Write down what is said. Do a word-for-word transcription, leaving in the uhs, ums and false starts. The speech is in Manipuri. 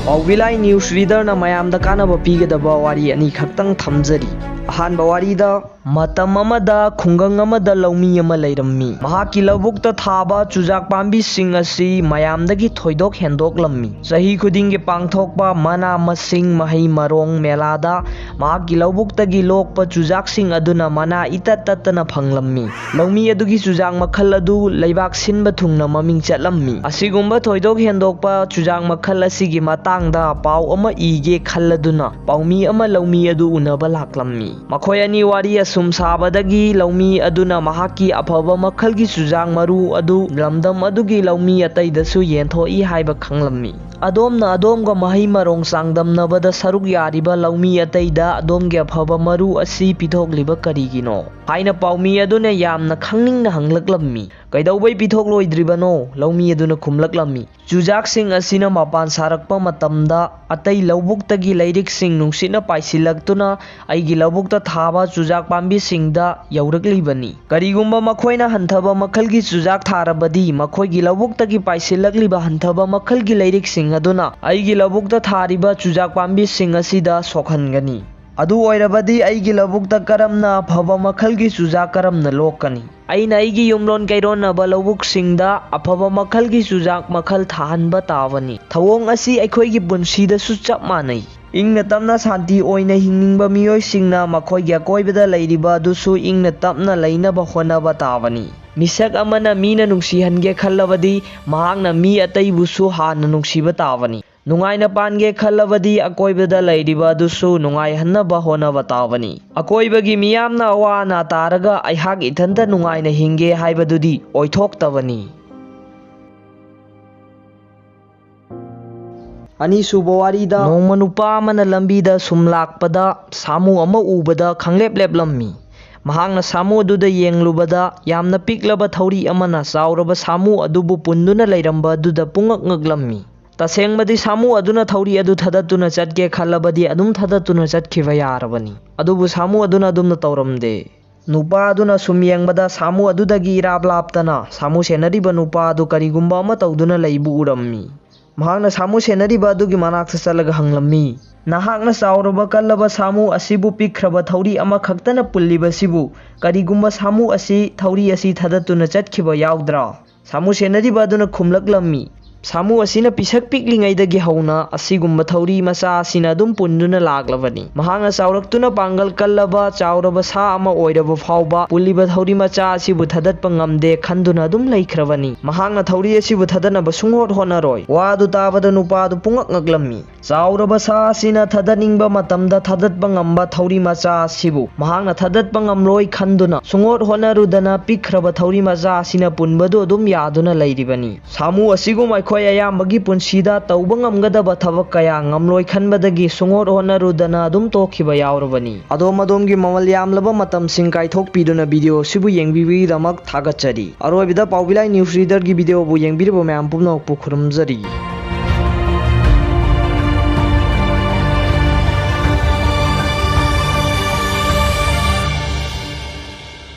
ꯄꯥꯎꯕꯤꯂꯥꯏ ꯅ꯭ꯌꯨꯁ ꯔꯤꯗꯔꯅ ꯃꯌꯥꯝꯗ ꯀꯥꯟꯅꯕ ꯄꯤꯒꯗꯕ ꯋꯥꯔꯤ ꯑꯅꯤꯈꯛꯇꯪ ꯊꯝꯖꯔꯤ꯫ ꯑꯍꯥꯟꯕ ꯋꯥꯔꯤꯗ, ꯃꯇꯝ ꯑꯃꯗ ꯈꯨꯡꯒꯪ ꯑꯃꯗ ꯂꯧꯃꯤ ꯑꯃ ꯂꯩꯔꯝꯃꯤ꯫ ꯃꯍꯥꯛꯀꯤ ꯂꯧꯕꯨꯛꯇ ꯊꯥꯕ ꯆꯨꯖꯥꯛ ꯄꯥꯝꯕꯤꯁꯤꯡ ꯑꯁꯤ ꯃꯌꯥꯝꯗꯒꯤ ꯊꯣꯏꯗꯣꯛ ꯍꯦꯟꯗꯣꯛꯂꯝꯃꯤ꯫ ꯆꯍꯤ ꯈꯨꯗꯤꯡꯒꯤ ꯄꯥꯡꯊꯣꯛꯄ ꯃꯅꯥ ꯃꯁꯤꯡ ꯃꯍꯩ ꯃꯔꯣꯡ ꯃꯦꯂꯥꯗ ꯃꯍꯥꯛꯀꯤ ꯂꯧꯕꯨꯛꯇꯒꯤ ꯂꯣꯛꯄ ꯆꯨꯖꯥꯛꯁꯤꯡ ꯑꯗꯨꯅ ꯃꯅꯥ ꯏꯇꯠ ꯇꯠꯇꯅ ꯐꯪꯂꯝꯃꯤ꯫ ꯂꯧꯃꯤ ꯑꯗꯨꯒꯤ ꯆꯨꯖꯥꯛ ꯃꯈꯜ ꯑꯗꯨ ꯂꯩꯕꯥꯛ ꯁꯤꯟꯕ ꯊꯨꯡꯅ ꯃꯃꯤꯡ ꯆꯠꯂꯝꯃꯤ꯫ ꯑꯁꯤꯒꯨꯝꯕ ꯊꯣꯏꯗꯣꯛ ꯍꯦꯟꯗꯣꯛꯄ ꯆꯨꯖꯥꯛ ꯃꯈꯜ ꯑꯁꯤꯒꯤ ꯃꯇꯥꯡꯗ ꯄꯥꯎ ꯑꯃ ꯏꯒꯦ ꯈꯜꯂꯗꯨꯅ ꯄꯥꯎꯃꯤ ꯑꯃ ꯂꯧꯃꯤ ꯑꯗꯨ ꯎꯅꯕ ꯂꯥꯛꯂꯝꯃꯤ꯫ ꯃꯈꯣꯏ ꯑꯅꯤ ꯋꯥꯔꯤ ꯑꯁꯨꯝ ꯁꯥꯕꯗꯒꯤ ꯂꯧꯃꯤ ꯑꯗꯨꯅ ꯃꯍꯥꯛꯀꯤ ꯑꯐꯕ ꯃꯈꯜꯒꯤ ꯆꯨꯖꯥꯛ ꯃꯔꯨ ꯑꯗꯨ ꯂꯝꯗꯝ ꯑꯗꯨꯒꯤ ꯂꯧꯃꯤ ꯑꯇꯩꯗꯁꯨ ꯌꯦꯟꯊꯣꯛꯏ ꯍꯥꯏꯕ ꯈꯪꯂꯝꯃꯤ꯫ "ꯑꯗꯣꯝꯅ ꯑꯗꯣꯝꯒ ꯃꯍꯩ ꯃꯔꯣꯡ ꯆꯥꯡꯗꯝꯅꯕꯗ ꯁꯔꯨꯛ ꯌꯥꯔꯤꯕ ꯂꯧꯃꯤ ꯑꯇꯩꯗ ꯑꯗꯣꯝꯒꯤ ꯑꯐꯕ ꯃꯔꯨ ꯑꯁꯤ ꯄꯤꯊꯣꯛꯂꯤꯕ ꯀꯔꯤꯒꯤꯅꯣ?" ꯍꯥꯏꯅ ꯄꯥꯎꯃꯤ ꯑꯗꯨꯅ ꯌꯥꯝꯅ ꯈꯪꯅꯤꯡꯅ ꯍꯪꯂꯛꯂꯝꯃꯤ꯫ "ꯀꯩꯗꯧꯕꯩ ꯄꯤꯊꯣꯛꯂꯣꯏꯗ꯭ꯔꯤꯕꯅꯣ?" ꯂꯧꯃꯤ ꯑꯗꯨꯅ ꯈꯨꯝꯂꯛꯂꯝꯃꯤ꯫ "ꯆꯨꯖꯥꯛꯁꯤꯡ ꯑꯁꯤꯅ ꯃꯄꯥꯟ ꯁꯥꯔꯛꯄ ꯃꯇꯝꯗ ꯑꯇꯩ ꯂꯧꯕꯨꯛꯇꯒꯤ ꯂꯩꯔꯤꯛꯁꯤꯡ ꯅꯨꯡꯁꯤꯠꯅ ꯄꯥꯏꯁꯤꯜꯂꯛꯇꯨꯅ ꯑꯩꯒꯤ ꯂꯧꯕꯨꯛꯇ ꯊꯥꯕ ꯆꯨꯖꯥꯛ ꯄꯥꯝꯕꯤꯁꯤꯡꯗ ꯌꯧꯔꯛꯂꯤꯕꯅꯤ꯫ ꯀꯔꯤꯒꯨꯝꯕ ꯃꯈꯣꯏꯅ ꯍꯟꯊꯕ ꯃꯈꯜꯒꯤ ꯆꯨꯖꯥꯛ ꯊꯥꯔꯕꯗꯤ ꯃꯈꯣꯏꯒꯤ ꯂꯧꯕꯨꯛꯇꯒꯤ ꯄꯥꯏꯁꯤꯜꯂꯛꯂꯤꯕ ꯍꯟꯊꯕ ꯃꯈꯜꯒꯤ ꯂꯩꯔꯤꯛꯁꯤꯡ ꯑꯗꯨꯅ ꯑꯩꯒꯤ ꯂꯧꯕꯨꯛꯇ ꯊꯥꯔꯤꯕ ꯆꯨꯖꯥꯛ ꯄꯥꯝꯕꯤꯁꯤꯡ ꯑꯁꯤꯗ ꯁꯣꯛꯍꯟꯒꯅꯤ꯫ ꯑꯗꯨ ꯑꯣꯏꯔꯕꯗꯤ ꯑꯩꯒꯤ ꯂꯧꯕꯨꯛꯇ ꯀꯔꯝꯅ ꯑꯐꯕ ꯃꯈꯜꯒꯤ ꯆꯨꯖꯥꯛ ꯀꯔꯝꯅ ꯂꯣꯛꯀꯅꯤ? ꯑꯩꯅ ꯑꯩꯒꯤ ꯌꯨꯝꯂꯣꯟ ꯀꯩꯔꯣꯟꯅꯕ ꯂꯧꯕꯨꯛꯁꯤꯡꯗ ꯑꯐꯕ ꯃꯈꯜꯒꯤ ꯆꯨꯖꯥꯛ ꯃꯈꯜ ꯊꯥꯍꯟꯕ ꯇꯥꯕꯅꯤ꯫ ꯊꯧꯑꯣꯡ ꯑꯁꯤ ꯑꯩꯈꯣꯏꯒꯤ ꯄꯨꯟꯁꯤꯗꯁꯨ ꯆꯞ ꯃꯥꯟꯅꯩ꯫ ꯏꯪꯅ ꯇꯞꯅ ꯁꯥꯟꯇꯤ ꯑꯣꯏꯅ ꯍꯤꯡꯅꯤꯡꯕ ꯃꯤꯑꯣꯏꯁꯤꯡꯅ ꯃꯈꯣꯏꯒꯤ ꯑꯀꯣꯏꯕꯗ ꯂꯩꯔꯤꯕ ꯑꯗꯨꯁꯨ ꯏꯪꯅ ꯇꯞꯅ ꯂꯩꯅꯕ ꯍꯣꯠꯅꯕ ꯇꯥꯕꯅꯤ꯫ ꯃꯤꯁꯛ ꯑꯃꯅ ꯃꯤꯅ ꯅꯨꯡꯁꯤꯍꯟꯒꯦ ꯈꯜꯂꯕꯗꯤ ꯃꯍꯥꯛꯅ ꯃꯤ ꯑꯇꯩꯕꯨꯁꯨ ꯍꯥꯟꯅ ꯅꯨꯡꯁꯤꯕ ꯇꯥꯕꯅꯤ꯫ ꯅꯨꯡꯉꯥꯏꯅ ꯄꯥꯟꯒꯦ ꯈꯜꯂꯕꯗꯤ ꯑꯀꯣꯏꯕꯗ ꯂꯩꯔꯤꯕ ꯑꯗꯨꯁꯨ ꯅꯨꯡꯉꯥꯏꯍꯟꯅꯕ ꯍꯣꯠꯅꯕ ꯇꯥꯕꯅꯤ꯫ ꯑꯀꯣꯏꯕꯒꯤ ꯃꯤꯌꯥꯝꯅ ꯑꯋꯥ ꯑꯅꯥ ꯇꯥꯔꯒ ꯑꯩꯍꯥꯛ ꯏꯊꯟꯇ ꯅꯨꯡꯉꯥꯏꯅ ꯍꯤꯡꯒꯦ ꯍꯥꯏꯕꯗꯨꯗꯤ ꯑꯣꯏꯊꯣꯛꯇꯕꯅꯤ꯫ ꯑꯅꯤꯁꯨꯕ ꯋꯥꯔꯤꯗ, ꯅꯣꯡꯃ ꯅꯨꯄꯥ ꯑꯃꯅ ꯂꯝꯕꯤꯗ ꯁꯨꯝ ꯂꯥꯛꯄꯗ ꯁꯥꯃꯨ ꯑꯃ ꯎꯕꯗ ꯈꯪꯂꯦꯞ ꯂꯦꯞꯂꯝꯃꯤ꯫ ꯃꯍꯥꯛꯅ ꯁꯥꯃꯨ ꯑꯗꯨꯗ ꯌꯦꯡꯂꯨꯕꯗ ꯌꯥꯝꯅ ꯄꯤꯛꯂꯕ ꯊꯧꯔꯤ ꯑꯃꯅ ꯆꯥꯎꯔꯕ ꯁꯥꯃꯨ ꯑꯗꯨꯕꯨ ꯄꯨꯟꯗꯨꯅ ꯂꯩꯔꯝꯕ ꯑꯗꯨꯗ ꯄꯨꯡꯉꯛ ꯉꯛꯂꯝꯃꯤ꯫ ꯇꯁꯦꯡꯕꯗꯤ ꯁꯥꯃꯨ ꯑꯗꯨꯅ ꯊꯧꯔꯤ ꯑꯗꯨ ꯊꯗꯠꯇꯨꯅ ꯆꯠꯀꯦ ꯈꯜꯂꯕꯗꯤ ꯑꯗꯨꯝ ꯊꯗꯠꯇꯨꯅ ꯆꯠꯈꯤꯕ ꯌꯥꯔꯕꯅꯤ꯫ ꯑꯗꯨꯕꯨ ꯁꯥꯃꯨ ꯑꯗꯨꯅ ꯑꯗꯨꯝꯅ ꯇꯧꯔꯝꯗꯦ꯫ ꯅꯨꯄꯥ ꯑꯗꯨꯅ ꯁꯨꯝ ꯌꯦꯡꯕꯗ ꯁꯥꯃꯨ ꯑꯗꯨꯗꯒꯤ ꯏꯔꯥꯞ ꯂꯥꯞꯇꯅ ꯁꯥꯃꯨ ꯁꯦꯟꯅꯔꯤꯕ ꯅꯨꯄꯥ ꯑꯗꯨ ꯀꯔꯤꯒꯨꯝꯕ ꯑꯃ ꯇꯧꯗꯨꯅ ꯂꯩꯕ ꯎꯔꯝꯃꯤ꯫ ꯃꯍꯥꯛꯅ ꯁꯥꯃꯨ ꯁꯦꯟꯅꯔꯤꯕ ꯑꯗꯨꯒꯤ ꯃꯅꯥꯛꯇ ꯆꯠꯂꯒ ꯍꯪꯂꯝꯃꯤ, "ꯅꯍꯥꯛꯅ ꯆꯥꯎꯔꯕ ꯀꯜꯂꯕ ꯁꯥꯃꯨ ꯑꯁꯤꯕꯨ ꯄꯤꯛꯈ꯭ꯔꯕ ꯊꯧꯔꯤ ꯑꯃꯈꯛꯇꯅ ꯄꯨꯜꯂꯤꯕꯁꯤꯕꯨ, ꯀꯔꯤꯒꯨꯝꯕ ꯁꯥꯃꯨ ꯑꯁꯤ ꯊꯧꯔꯤ ꯑꯁꯤ ꯊꯥꯗꯠꯇꯨꯅ ꯆꯠꯈꯤꯕ ꯌꯥꯎꯗ꯭ꯔꯥ?" ꯁꯥꯃꯨ ꯁꯦꯟꯅꯔꯤꯕ ꯑꯗꯨꯅ ꯈꯨꯝꯂꯛꯂꯝꯃꯤ, "ꯁꯥꯃꯨ ꯑꯁꯤꯅ ꯄꯤꯁꯛ ꯄꯤꯛꯂꯤꯉꯩꯗꯒꯤ ꯍꯧꯅ ꯑꯁꯤꯒꯨꯝꯕ ꯊꯧꯔꯤ ꯃꯆꯥ ꯑꯁꯤꯅ ꯑꯗꯨꯝ ꯄꯨꯟꯗꯨꯅ ꯂꯥꯛꯂꯕꯅꯤ꯫ ꯃꯍꯥꯛꯅ ꯆꯥꯎꯔꯛꯇꯨꯅ ꯄꯥꯡꯒꯜ ꯀꯜꯂꯕ ꯆꯥꯎꯔꯕ ꯁꯥ ꯑꯃ ꯑꯣꯏꯔꯕ ꯐꯥꯎꯕ ꯄꯨꯜꯂꯤꯕ ꯊꯧꯔꯤ ꯃꯆꯥ ꯑꯁꯤꯕꯨ ꯊꯥꯗꯠꯄ ꯉꯝꯗꯦ ꯈꯟꯗꯨꯅ ꯑꯗꯨꯝ ꯂꯩꯈ꯭ꯔꯕꯅꯤ꯫ ꯃꯍꯥꯛꯅ ꯊꯧꯔꯤ ꯑꯁꯤꯕꯨ ꯊꯥꯗꯠꯅꯕ ꯁꯨꯡꯍꯣꯠ ꯍꯣꯠꯅꯔꯣꯏ꯫" ꯋꯥ ꯑꯗꯨ ꯇꯥꯕꯗ ꯅꯨꯄꯥ ꯑꯗꯨ ꯄꯨꯡꯉꯛ ꯉꯛꯂꯝꯃꯤ꯫ ꯆꯥꯎꯔꯕ ꯁꯥ ꯑꯁꯤꯅ ꯊꯥꯗꯠꯅꯤꯡꯕ ꯃꯇꯝꯗ ꯊꯥꯗꯠꯄ ꯉꯝꯕ ꯊꯧꯔꯤ ꯃꯆꯥ ꯑꯁꯤꯕꯨ ꯃꯍꯥꯛꯅ ꯊꯥꯗꯠꯄ ꯉꯝꯂꯣꯏ ꯈꯟꯗꯨꯅ ꯁꯨꯡꯍꯣꯠ ꯍꯣꯠꯅꯔꯨꯗꯅ ꯄꯤꯛꯈ꯭ꯔꯕ ꯊꯧꯔꯤ ꯃꯆꯥ ꯑꯁꯤꯅ ꯄꯨꯟꯕꯗꯨ ꯑꯗꯨꯝ ꯌꯥꯗꯨꯅ ꯂꯩꯔꯤꯕꯅꯤ꯫ ꯁꯥꯃꯨ ꯑꯁꯤꯒꯨꯝ ꯑꯩꯈꯣꯏ ꯑꯌꯥꯝꯕꯒꯤ ꯄꯨꯟꯁꯤꯗ ꯇꯧꯕ ꯉꯝꯒꯗꯕ ꯊꯕꯛ ꯀꯌꯥ ꯉꯝꯂꯣꯏ ꯈꯟꯕꯗꯒꯤ ꯁꯨꯡꯍꯣꯠ ꯍꯣꯠꯅꯔꯨꯗꯅ ꯑꯗꯨꯝ ꯇꯣꯛꯈꯤꯕ ꯌꯥꯎꯔꯕꯅꯤ꯫ ꯑꯗꯣꯝ ꯑꯗꯣꯝꯒꯤ ꯃꯃꯜ ꯌꯥꯝꯂꯕ ꯃꯇꯝꯁꯤꯡ ꯀꯥꯏꯊꯣꯛꯄꯤꯗꯨꯅ video ꯑꯁꯤꯕꯨ ꯌꯦꯡꯕꯤꯕꯒꯤꯗꯃꯛ ꯊꯥꯒꯠꯆꯔꯤ꯫ ꯑꯔꯣꯏꯕꯗ ꯄꯥꯎꯕꯤꯂꯥꯏ news readerꯒꯤ videoꯕꯨ ꯌꯦꯡꯕꯤꯔꯤꯕ ꯃꯌꯥꯝ ꯄꯨꯝꯅꯃꯛꯄꯨ ꯈꯨꯔꯨꯝꯖꯔꯤ꯫